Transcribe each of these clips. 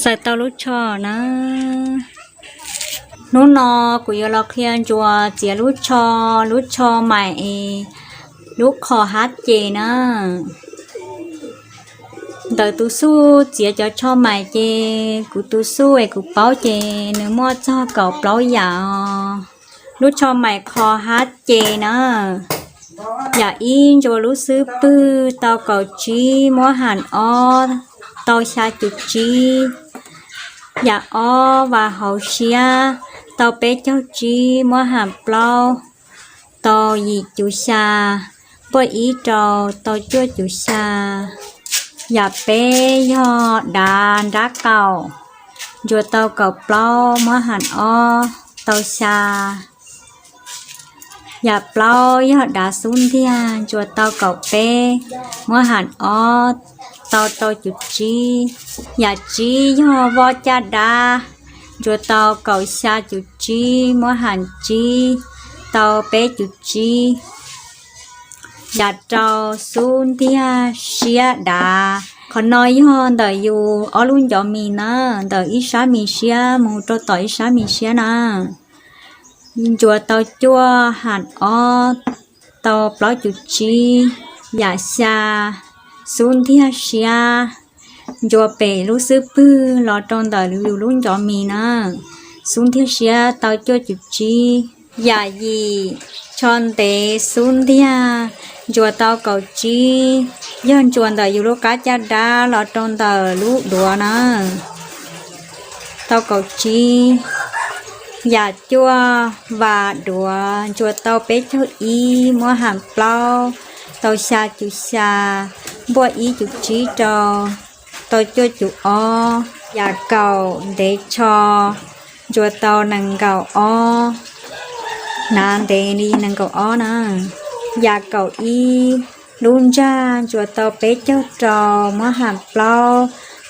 Tawm tau lub tsho na. Hnub no kuv yuav los qhia ntsuas txiav lub tsho, lub tsho mais es lub qhov hab ces na. Ntawm tus xuj txiav cov tsho mais ces kuv tus xuj es kuv paub ces nws muaj txog kaum plaub yam os. Lub tsho mais qhov hab ces na, yam ib ntsuas lub xub pwg tau kaum tsib muab ham ob tau xya cum tsib. Yam ob vas hauv siab tau peb caug tsib muab ham plaub tau yim cum xya, npuaj ib rau tau cuaj cum xya. Yam peb yog dav nrab qaum, ntsuas tau kaum plaub muab ham ob tau xya. Yam plaub yog dav xub ntiag, ntsuas tau kaum peb muab ham ob tau rau cum tsib. Yam tsib yog voj caj dab, ntsuas tau kaum xya cum tsib muab ham tsib tau peb cum tsib. Yam rau xub ntiag siab dav, qhov no yog ntawm yus ob lub ncov mis na, ntawm ib sab mis siab mus rau tom ib sab mis siab na. Ntsuas tau cuaj ham ob tau plaub cum tsib. Yam xya, xub ntiag siab, ntsuas pem lub xub pwg los rau ntawm yus lub ncov mis na, xub ntiag siab tau cuaj cum tsib. Yam yim, tsho ntev xub ntiag, ntsuas tau kaum tsib, yog ntsuas ntawm yus lub qab caj dab los rau ntawm lub duav na, tau kaum tsib. Yam cuaj, vas duav, ntsuas tau peb caug ib muab ham plaub tau xya cum xya, npuaj ib cum tsib rau tau cuaj cum ob. Yam kaum, ntev tsho, ntsuas tau nees nkaum ob, hnav ntev li nees nkaum ob na. Yam kaum ib, lub ntsag, ntsuas tau peb caug rau muab ham plaub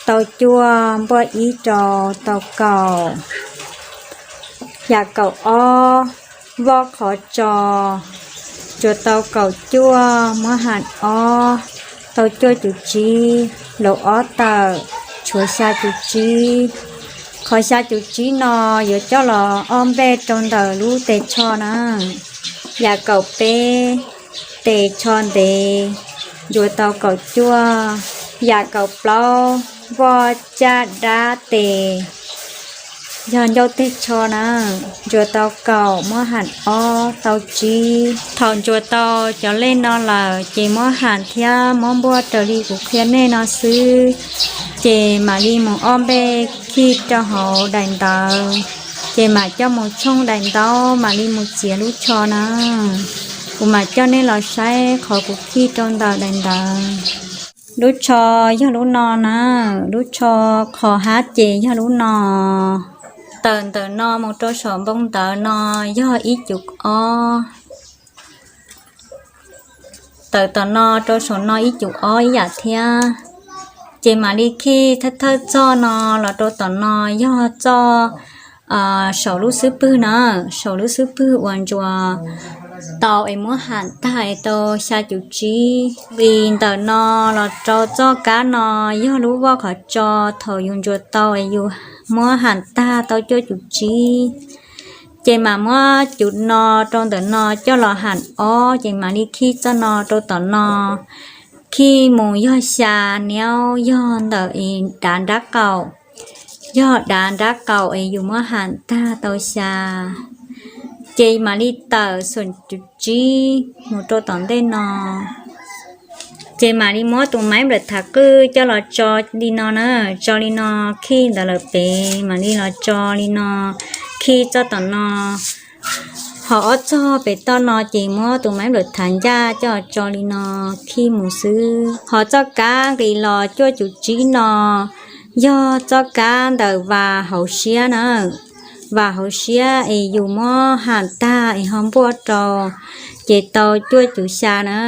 tau cuaj, npuaj ib rau tau kaum. Yam kaum ob, voj qhov tso, ntsuas tau kaum cuaj muab ham ob tau cuaj cum tsib, laus ob tawm, tshuav xya cum tsib. Qhov xya cum tsib no yuav coj los ob npej rau ntawm lub tes tsho na. Yam kaum peb, tes tsho ntev, ntsuas tau kaum cuaj. Yam kaum plaub, voj caj dab tes, yog ncauj teg tsho na, ntsuas tau kaum muab ham ob tau tsib. Thaum ntsuas tau cov lej no lawm ces muab ham thiab muab npuaj raws li kuv qhia nej no xwb, ces mam li mus ob npej khij rau hauv daim ntawv, ces mam coj mus tshooj daim ntaub mam li mus txiav lub tsho na. Kuv mam coj nej los saib qhov kuv khij rau ntawm daim ntawv. Lub tsho yog lub no na, lub tsho qhov hab ces yog lub no. Tawm ntawm no mus rau saum npoo ntawv no yog ib cum ob. Tawm tom no rau saum no ib cum ob ib yam thiab. Ces mam li khij thawj thawj txoj no los rau tom no yog txoj saum lub xub pwg na, saum lub xub pwg uas ntsuas tau es muab ham tag es tau xya cum tsib. Nqis ntawm no los rau txoj kab no yog lub voj qhov tso, thaum yus ntsuas tau es yus muab ham tag tau cuaj cum tsib. Ces mam muab cum no rau ntawm no coj los ham ob, ces mam li khij txoj no rau tom no. Khij mus yog xya niab, yog ntawm es dav nrab qaum, yog dav nrab qaum es yus muab ham tag tau xya. Ces mam li tawm xum cum tsib mus rau tom ntej no. Ces mam li muab tus maiv nplawm thav qwj coj los tso li no na, tso li no, khij ntawd lawm pem mam li los tso li no, khij txoj tom no. Ho ob txoj pem toj no ces muab tus maiv nplawm thav ncaj coj los tso li no, khij mus xwb. Ho txoj kab nqis los cuaj cum tsib no yog txoj kab ntawm vas hauv siab na. Vas hauv siab es yus muab ham tag es ho npuaj rau, ces tau cuaj cum xya na.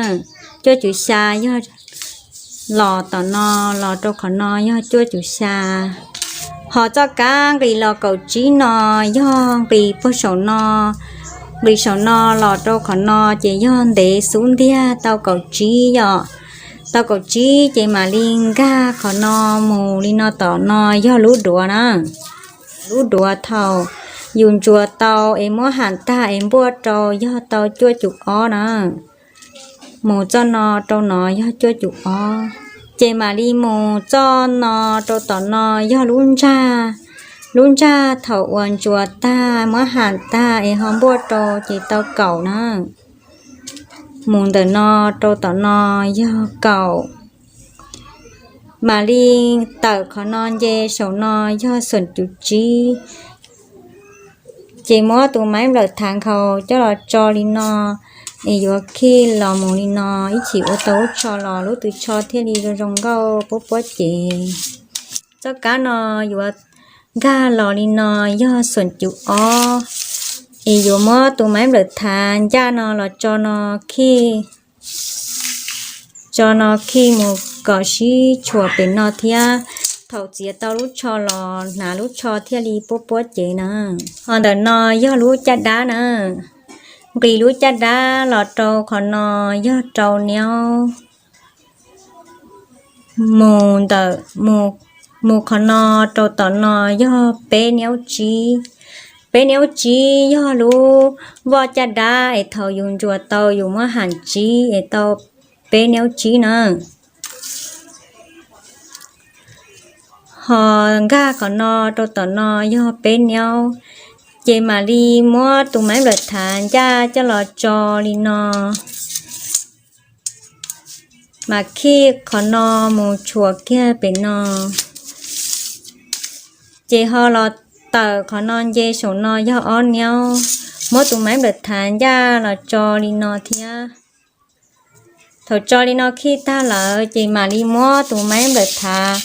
Cuaj cum xya yog los tom no los rau qhov no yog cuaj cum xya. Ho txoj kab nqis los kaum tsib no yog nqis puag saum no, nqis saum no los rau qhov no ces yog ntev xub ntiag tau kaum tsib yom. Tau kaum tsib ces mam li nkag qhov no mus li no, tom no yog lub duav na. Lub duav thaum yus ntsuas tau es muab ham tag es npuaj rau yog tau cuaj cum ob na. Mus txoj no rau no yog cuaj cum ob. Ces mam li mus txoj no rau tom no yog lub ntsag. Lub ntsag thaum uas ntsuas tag muab ham tag es ho npuaj rau ces tau kaum na. Mus ntawm no rau tom no yog kaum. Mam li tawm qhov no nce saum no yog xoom cum tsib. Ces muab tus maiv nplawm thav nkhaus coj los tso li no, es yuav khij los mus li no, ib chim ua tau lub tsho los lub tw tsho thiaj li zoo zoo nkauj puab puab cev. Txoj kab no yuav nkag los li no yog xoom cum ob, es yuav muab tus maiv nplawm thav ncaj no los tso no khij, tso no khij mus kom sib tshuam pem no thiab. Thaum txiav tau lub tsho los hnav lub tsho thiaj li puab puab cev na. Ho ntawm no yog lub caj dab na. Nqis lub caj dab los rau qhov no yog rau niaub. Mus ntawm, mus qhov no rau tom no yog peb niaub tsib. Peb niaub tsib yog lub voj caj dab es thaum yus ntsuas tau yus muab ham tsib es tau peb niaub tsib na. Ho nkag qhov no rau tom no yog peb niaub. Ces mam li muab tus maiv nplawm thav ncaj coj los tso li no, mas khij qhov no mus tshuam kiag pem no. Ces ho los tawm qhov no nce saum no yog ob niaub, muab tus maiv nplawm thav ncaj los tso li no thiab. Thaum tso li no khij tag lawm ces mam li muab tus maiv nplawm thav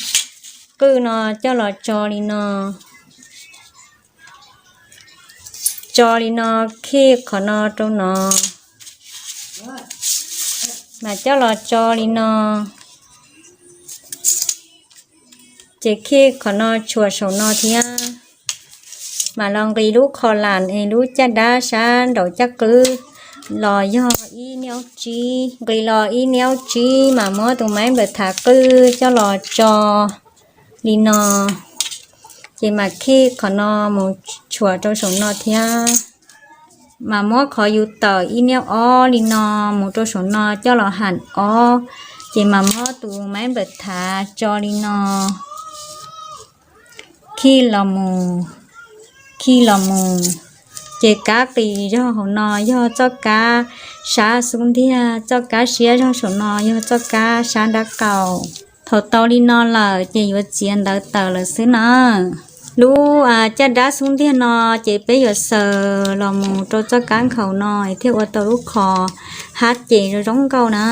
qwj no coj los tso li no. Tso li no khij qhov no rau no, mas coj los tso li no. Ces khij qhov no tshuam saum no thiab. Mas los nqis lub qho las es lub caj dab sab nraum caj qwb los yog ib niaub tsib. Nqis los ib niaub tsib mas muab tus maiv nplawm thav qwj coj los tso li no. Ces mam khij qhov no mus tshuam rau saum no thiab. Mas muab qhov yus tawm ib niaub ob li no mus rau saum no coj los ham ob. Ces mas muab tus maiv nplawm thav tso li no, khij los mus, khij los mus. Ces kab qis zog hauv no yog txoj kab sab xub ntiag, txoj kab siab zog saum no yog txoj kab sab nrab qaum. Thaum tau li no lawm ces yuav txiav ntawv tawm lawm xwb na. Lub caj dab xub ntiag no ces peb yuav xaws los mus rau txoj kab nkhaus no es thiaj ua tau lub qho hab ces zoo zoo nkauj na.